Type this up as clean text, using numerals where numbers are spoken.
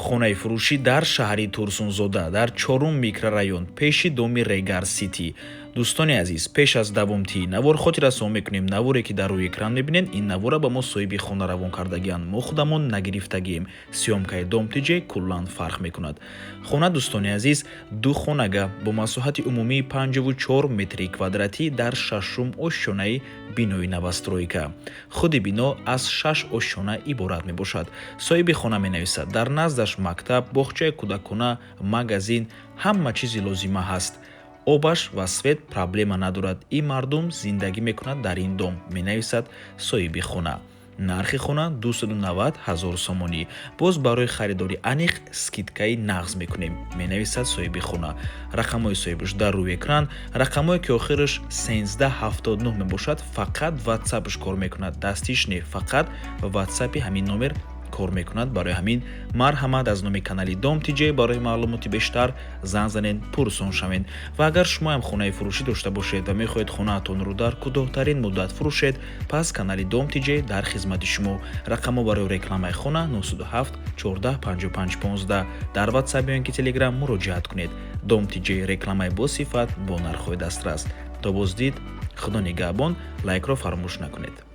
Хонаи фурӯшӣ дар шаҳри Турсунзода, дар чорум микрорайон, пеши доми Регар Сити. Дӯстони азиз, пеш аз давомтии навор хотиррасон мекунем: наворе, ки дар рӯи экран мебинед, ин навора ба мо соҳиби хона равон кардагианд, мо худамон нагирифтагием. Съёмкаи Дом ТЖ куллан фарқ мекунад. Хона, дӯстони азиз, ду хонага бо масоҳати умумии 54 метри квадратӣ дар шашум ошёнаи бинои новостройка. Худи бино аз шаш ошёна иборат мебошад. Соҳиби хона менависад, дар наздаш мактаб, боғчаи кӯдакона, магазин, ҳама чизи лозима ҳаст. Обаш ва свет проблема надорад. Ин мардум зиндагӣ мекунад дар ин дом, менависад соҳиби хона. Нархи хона 290 ҳазор сомонӣ. Боз барои харидори аниқ скидкаи нағз мекунем, менависад соҳиби хона. Рақамҳои соҳибаш дар рӯи экран. Рақамҳое, ки охираш 1379 мебошад, фақат Ватсапш кор мекунад, дастиш не, фақат Ватсапи ҳамин номер кор мекунад. Барои ҳамин марҳамат, аз номи канали Дом ТЖ барои маълумоти бештар занг занед, пурсон шавед. Ва агар шумоам хонаи фурӯшӣ дошта бошед ва мехоҳед хонаатонро дар кӯтоҳтарин муддат фурӯшед, пас канали Дом ТЖ дар хизмати шумо. Рақамҳо барои рекламаи хона 907 14 55 15. Дар Ватсап ё ин ки Телеграм муроҷиат кунед. Дом ТЖ: рекламаи босифат бо нархҳои дастрас. То боздид, Худо нигаҳбон. Лайкро фаромӯш накунед.